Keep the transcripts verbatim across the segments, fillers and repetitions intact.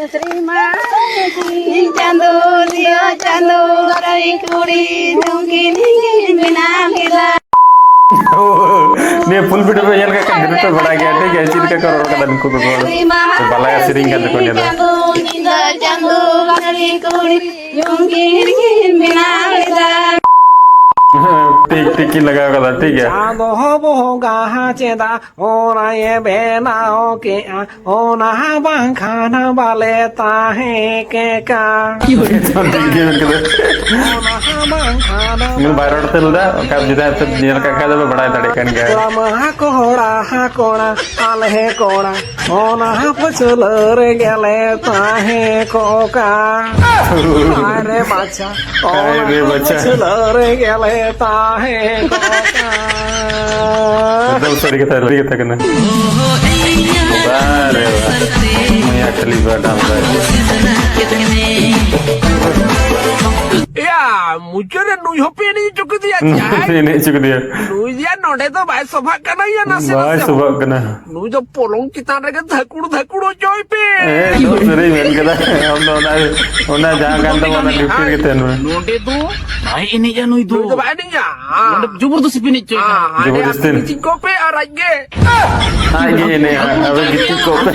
ᱥᱮᱨᱢᱟ ᱪᱟᱸᱫᱚ ᱫᱤᱭᱟ ᱪᱟᱸᱫᱚ ᱠᱟᱹᱨᱤ ᱠᱩᱲᱤ ᱱᱩᱠᱤᱱ ᱠᱤᱱ ᱵᱮᱱᱟᱣ ᱠᱮᱫᱟ᱾ ᱱᱤᱭᱟᱹ full video ᱯᱮ ᱧᱮᱞ ᱠᱟᱜ ᱠᱷᱟᱱ ᱡᱚᱛᱚ ᱯᱮ ᱵᱟᱲᱟᱭ ᱜᱮᱭᱟ, ᱴᱷᱤᱠ ᱜᱮᱭᱟ, ᱪᱮᱫ ᱞᱮᱠᱟ ᱠᱚ ᱨᱚᱲ ᱠᱟᱫᱟ ᱱᱩᱠᱩ ᱠᱚ ᱦᱚᱲ᱾ ᱵᱟᱞᱟᱭᱟ ᱥᱮᱨᱮᱧ ᱠᱟᱱ ᱛᱟᱠᱚᱣᱟ ᱱᱤᱭᱟᱹ ᱫᱚ᱾ ᱪᱟᱸᱫᱚ ᱧᱤᱫᱟᱹ ᱪᱟᱸᱫᱚ ᱠᱟᱹᱨᱤ ᱠᱩᱲᱤ ᱱᱩᱠᱤᱱ ᱠᱤᱱ ᱵᱮᱱᱟᱣ ᱠᱮᱫᱟ᱾ ᱴᱷᱤᱠ, ᱴᱷᱤᱠ ᱠᱤᱱ ᱞᱟᱜᱟᱣ ᱠᱟᱫᱟ, ᱴᱷᱤᱠ ᱜᱮᱭᱟ᱾ ᱪᱟᱸᱫᱚ ᱵᱚᱸᱜᱟ ᱪᱮᱫᱟᱜ ᱚᱱᱟᱭ ᱵᱮᱱᱟᱣ ᱠᱮᱜᱼᱟ, ᱚᱱᱟ ᱵᱟᱝᱠᱷᱟᱱ ᱵᱟᱞᱮ ᱛᱟᱦᱮᱸ ᱠᱮᱠᱟ᱾ ᱴᱷᱤᱠ ᱜᱮ ᱢᱮᱱ ᱠᱟᱫᱟ᱾ ᱚᱱᱟ ᱵᱟᱝᱠᱷᱟᱱ ᱤᱧ ᱵᱟᱭ ᱨᱚᱲ ᱛᱮ ᱞᱮᱫᱟ, ᱚᱱᱠᱟ ᱡᱩᱫᱤ ᱦᱚᱭᱛᱳ ᱧᱮᱞ ᱠᱟᱜ ᱠᱷᱟᱡ ᱫᱚ ᱵᱟᱲᱟᱭ ᱫᱟᱲᱮᱭᱟᱜ ᱠᱟᱱ ᱜᱮᱭᱟ᱾ ᱠᱚᱲᱟ ᱢᱟᱦᱟ ᱠᱚᱲᱟ ᱦᱟ ᱠᱚᱲᱟ, ᱟᱞᱮ ᱠᱚᱲᱟ, ᱚᱱᱟ ᱯᱟᱹᱪᱷᱞᱟᱹ ᱨᱮᱜᱮ ᱞᱮ ᱛᱟᱦᱮᱸ ᱠᱚᱜᱼᱟ᱾ ᱟᱨᱮ ᱵᱟᱪᱷᱟ᱾ ᱦᱟᱭ ᱨᱮ ᱵᱟᱪᱷᱟ᱾ ᱪᱷᱩᱞᱟᱹᱣ ᱨᱮ ᱜᱮᱞᱮ ᱛᱟᱦᱮᱸ ᱠᱚᱜᱼᱟ᱾ ᱮᱠᱫᱚᱢ ᱥᱟᱹᱨᱤ ᱠᱟᱛᱷᱟ, ᱥᱟᱹᱨᱤ ᱠᱟᱛᱷᱟ ᱠᱟᱱᱟ᱾ ᱵᱟᱨᱮ ᱵᱟᱨ᱾ ᱢᱟᱭᱟ ᱠᱷᱟᱹᱞᱤ ᱵᱟᱰᱟᱢ ᱨᱮ᱾ ᱮᱭᱟ, ᱢᱩᱪᱟᱹᱫ ᱨᱮ ᱱᱩᱭ ᱦᱚᱸᱯᱮ ᱮᱱᱮᱡ ᱦᱚᱪᱚ ᱠᱮᱫᱮᱭᱟ, ᱡᱟᱦᱟᱸᱭ ᱮᱱᱮᱡ ᱦᱚᱪᱚ ᱠᱮᱫᱮᱭᱟ᱾ ᱱᱩᱭ ᱭᱟ ᱱᱚᱰᱮ ᱫᱚ ᱵᱟᱭ ᱥᱚᱵᱷᱟᱜ ᱠᱟᱱᱟ ᱭᱟ, ᱱᱟᱥᱮ ᱵᱟᱭ ᱱᱟᱥᱮ ᱥᱚᱵᱷᱟᱜ ᱠᱟᱱᱟ᱾ ᱱᱩᱭ ᱫᱚ ᱯᱚᱞᱚᱝ ᱪᱮᱛᱟᱱ ᱨᱮᱜᱮ ᱫᱷᱟᱹᱠᱩᱲ ᱫᱷᱟᱹᱠᱩᱲ ᱦᱚᱪᱚᱭ ᱯᱮ᱾ ᱮᱠᱫᱚᱢ ᱥᱟᱹᱨᱤ ᱢᱮᱱ ᱠᱟᱫᱟ᱾ ᱟᱢ ᱫᱚ ᱚᱱᱟ, ᱚᱱᱟ ᱡᱟᱦᱟᱸ ᱠᱟᱱ ᱛᱟᱢᱟ, ᱚᱱᱟ ᱰᱤᱭᱩᱴᱤ ᱨᱮᱜᱮ ᱛᱟᱦᱮᱱ ᱢᱮ᱾ ᱱᱚᱰᱮ ᱫᱚ ᱵᱟᱭ ᱮᱱᱮᱡᱼᱟ ᱱᱩᱭ ᱫᱚ᱾ ᱱᱩᱭ ᱫᱚ ᱵᱟᱭ ᱮᱱᱮᱡᱼᱟ᱾ ᱱᱚᱰᱮ ᱡᱚᱵᱚᱨᱫᱚᱥᱛᱤ ᱯᱮ ᱮᱱᱮᱡ ᱦᱚᱪᱚᱭᱮ ᱠᱟᱱᱟ᱾ ᱦᱟᱸᱰᱮ ᱡᱚᱵᱚᱨᱫᱚᱥᱛᱤ᱾ ᱟᱯᱮ ᱜᱤᱛᱤᱡ ᱠᱚᱜ ᱯᱮ ᱟᱨ ᱟᱡ ᱜᱮ᱾ ᱟᱡ ᱜᱮ ᱮᱱᱮᱡᱼᱟ, ᱟᱵᱮᱱ ᱜᱤᱛᱤᱡ ᱠᱚᱜ ᱯᱮ᱾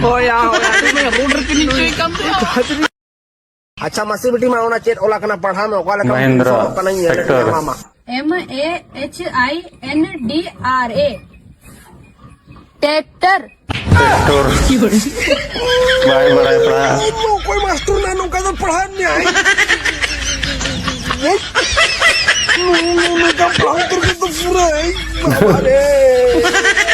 ᱦᱳᱭ, ᱦᱳᱭ, ᱟᱹᱰᱤ ᱢᱚᱡᱽ᱾ ᱨᱳᱰ ᱨᱮ ᱯᱮ ᱮᱱᱮᱡ ᱦᱚᱪᱚᱭᱮ ᱠᱟᱱ ᱫᱚ᱾ ᱟᱪᱪᱷᱟ, ᱢᱟᱹᱥᱤ ᱵᱤᱴᱤ, ᱢᱟ ᱚᱱᱟ ᱪᱮᱫ ᱚᱞ ᱟᱠᱟᱱᱟ, ᱯᱟᱲᱦᱟᱣ ᱢᱮ, ᱚᱠᱟ ᱞᱮᱠᱟᱢ ᱢᱚᱦᱮᱱᱫᱨᱚ ᱯᱩᱨᱩᱥᱚᱜ ᱠᱟᱱᱟ, ᱤᱧ ᱧᱮᱞ ᱴᱨᱟᱠᱴᱚᱨ᱾ ᱧᱟᱢᱟ, ᱢᱟ᱾ M A H I N D R A, tractor. Tractor. ᱵᱟᱭ ᱵᱟᱲᱟᱭ ᱯᱟᱲᱦᱟᱜ᱾ ᱚᱠᱚᱭ ᱢᱟᱥᱴᱚᱨ ᱱᱟ ᱱᱚᱝᱠᱟ ᱫᱚ ᱯᱟᱲᱦᱟᱣ ᱢᱮᱭᱟᱭ? ᱱᱚᱝᱠᱟ ᱯᱟᱲᱦᱟᱣ ᱩᱛᱟᱹᱨ ᱠᱮᱫ ᱫᱚ ᱯᱩᱨᱟᱹ, ᱵᱟᱵᱟ ᱨᱮ᱾